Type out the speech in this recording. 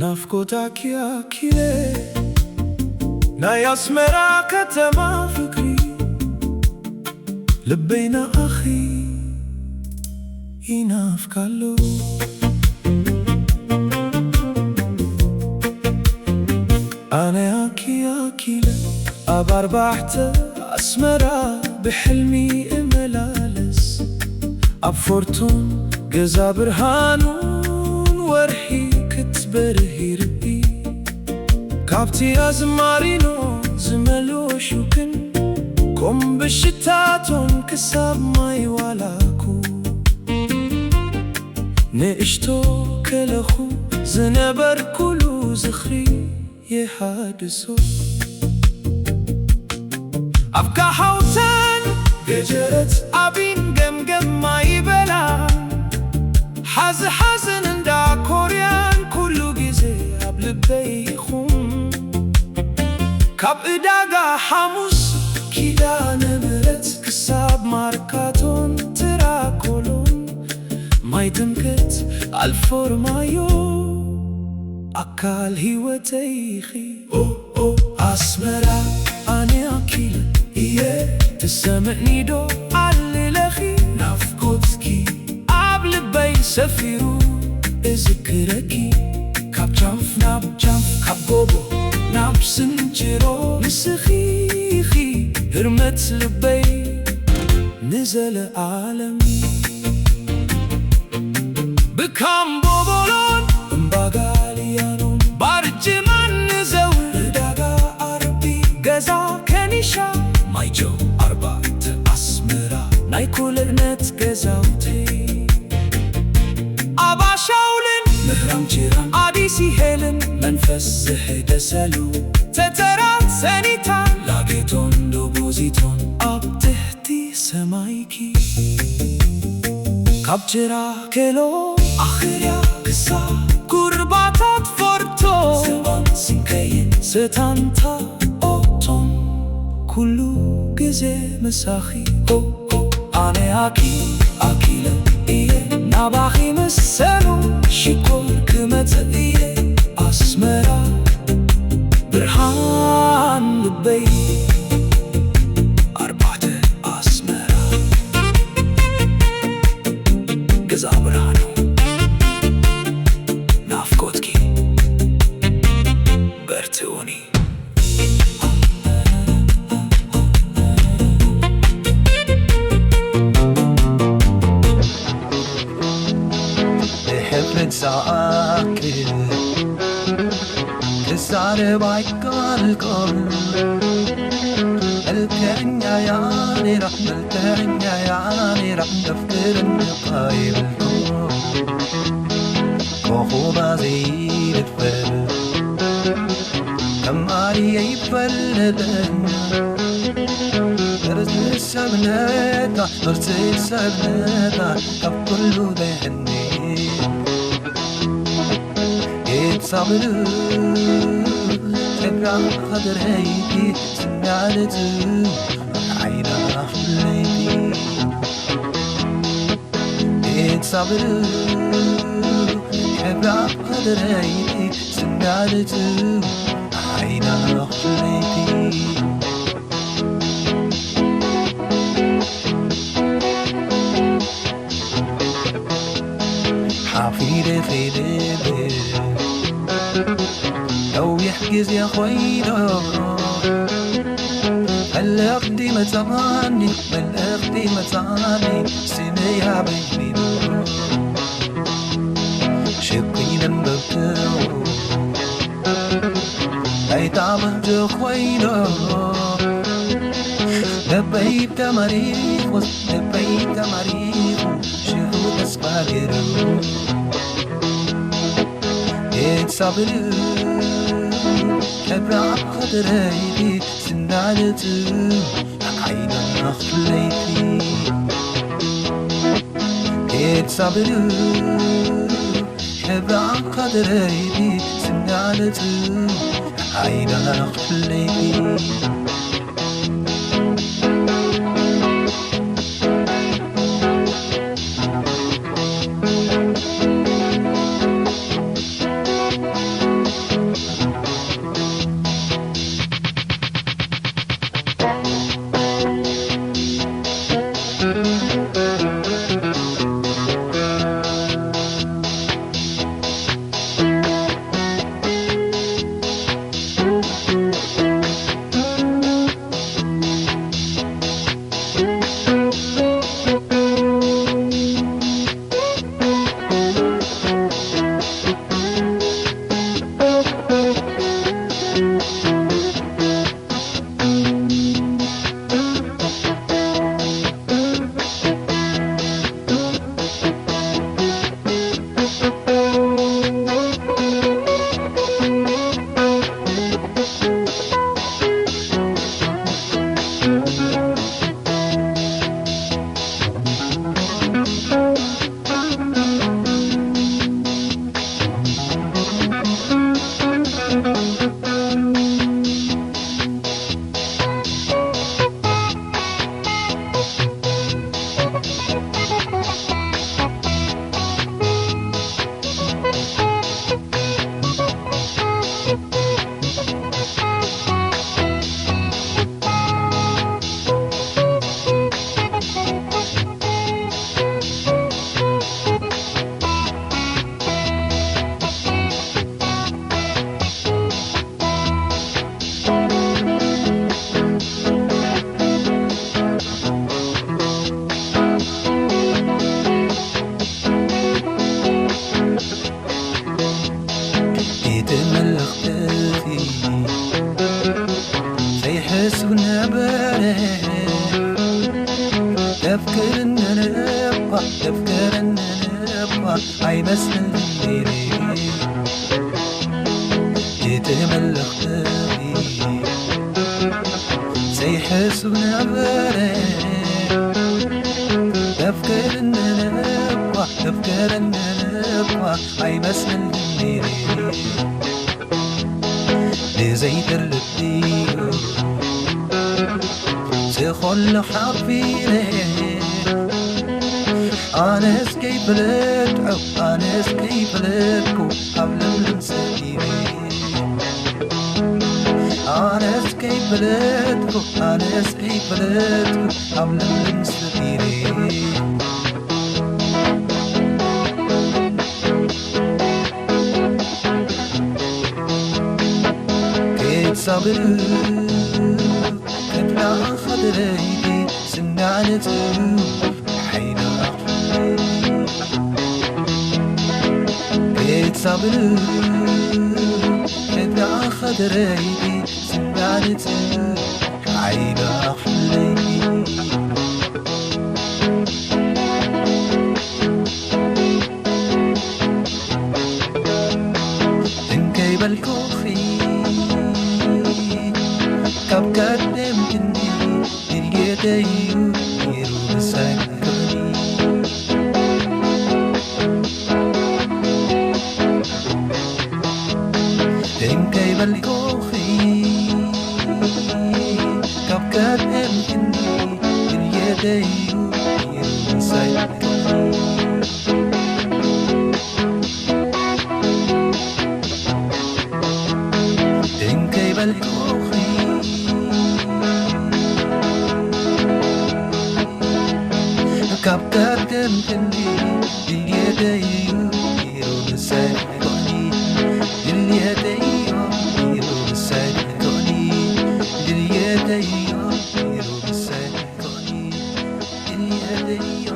ናፍቆት ኣኪ ኣኪለ ናይ ኣስመራ ከተማ ፍቅሪ ልበይ ንኣኺ ይናፍቃሎ። ኣነ ኣኪ ኣኪለ ኣብ ኣርባዕተ ኣስመራ ብሕልሚ እመላለስ። ኣብ ፎርቱን ገዛ ብርሃኑን ወርሒ ክትበርህ ይርኢ። ካብቲ ኣዝማሪኖ ዝመልኦ ሹክን ኮምብሽታቶን ክሳብ ማይ ዋላኩ ንእሽቶ ከለኹ ዝነበርኩሉ ዝኽሪ የሃድሶ። ኣብ ካሓውተን ገጀረት ኣቢን ገምገም ማይ በላን ሓዚ ሓዘን እንዳ ኮርያን ኩሉ ግዜ ኣብ ልበይ ኢኹም። ካብ ዕዳጋ ሓሙስ ኪዳነ ምሕረት ክሳብ ማርካቶን ትራኮሎን ማይ ጥምቀት ኣልፎርማዮ ኣካል ህይወተይ ኢኺ። ኦ ኦ ኣስመራ ኣነ ኣኪለ እየ ትሰምዕኒ ዶ ኣለለኺ ናፍቆትኪ ኣብ ልበይ ሰፊሩ እዝክረኪ ካብ ጃንፍ ናብ ጃንፍ ካብ ጎቦ ናብ ስንጅሮ ንስኺ ኢኺ ህርመት ልበይ ንዘለኣለም። ብካምቦቦሎን እምባጋልያኖን ባርጅማን ንዘውር ዕዳጋ ኣርቢ ገዛ ከኒሻ ማይጆ ኣርባዕተ ኣስመራ ናይ ኩልእነት ገዛውተይ ኣባሻውልን ምህራም ጅራን ኣዲሲ ሄልን መንፈስ ዝሕደሰሉ ተተራት ሰኒታን ላጌቶን ዶቦዚቶን ኣብ ትሕቲ ሰማይኪ ካብ ጅራ ኬሎ ኣኽርያ ክሳ ኩርባታት ፎርቶ ዘባን ስንከይን ሰታንታ ኦቶን ኩሉ ግዜ ምሳኺ ኦ ኦ ኣነ ኣኪ ኣኪለ እየ ናባኺ ምሰሉ ሽኮር ክመጽእ እየ ኣስመራ ብርሃን ልበይ ኣርባዕተ ኣስመራ ገዛ ብርሃኑ ናፍቆትኪ በርትኡኒ። ብሕፍረት ዝኣክል ክዛረብ ኣይከኣልኩን። መልከኛ እያ ነይራ፣ መልከኛ እያ ነይራ፣ ከፍቅርን ይብልኩ ኮኾባ ዘይድፈር ከም ኣርየ ይፈለጠን ቅርጺ ሰብነታ፣ ቅርጺ ሰብነታ ካብ ኩሉ ደህኒ የጻብሉ ተብራ ኸደረይቲ ስናለቱ ዓይና ፍለይቲ የጻብሉ ተብራ ኸደረይቲ ስናለቱ ዓይና ፍለይቲ ሓፊረ ኸይደ ነዊሕ ግዜ ኾይኑ መልእኽቲ መጻኒ መልእኽቲ መጻኒ ስመይ ኣበይ ቢሉ ሽኩይ ለንበብትው ኣይታ ምንጂ ኾይኑ ልበይ ተመሪቑ ልበይ ተመሪቑ ሽዑ ተስፋ ገይሩ የሳብሉ ሕብራ ኸደረይቲ ስናለቱ ዓይና ክፍለይቲ የሳብሉ ሕብራ ኸደረይቲ ስናለቱ ዓይና ክፍለይቲ ነበረ። ተፍቅርኒ እኳ፣ ተፍቅርኒ እኳ ኣይመስልን ነይረ። እቲ መልእኽቲ ዘይሕሱብ ነበረ። ተፍቅርኒ እኳ፣ ተፍቅርኒ እኳ ኣይመስልን ነይረ። ንዘይተርፍ እዩ ዝኾሎ ሓቢረ። ኣነስ ከይፈለጥኩ፣ ኣነስ ከይፈለጥኩ ኣብ ለምለም ሰፊረ። ኣነስ ከይፈለጥኩ፣ ኣነስ ከይፈለጥኩ ኣብ ለምለም ሰፊረ። ኬድ ሳብር ክብላ ኸደረይቲ ስናነቱ ሓይና ኬድ ሳብር ክብላ ኸደረይቲ ስናነቱ ሓይና ፍለይቲ እንከይ በልኩኺ ካብ ቀደም ክንዲ ድልየተይ እዩ ነይሩ ምሳይ ክትኮኒ። እንከይ በልኩኺ ካብ ቀደም ክንዲ ድልየተይ እዩ ነይሩ ምሳይ ክትኮኒ። እንከይ በልኩኺ ካብ ቀደም ክንዲ ድልየተይ እዩ ነይሩ ምሳይ ክትኮኒ። ድልየተይ እዩ ነይሩ ምሳይ ክትኮኒ። ድልየተይ እዩ ነይሩ ምሳይ ክትኮኒ። ድልየተይ እዩ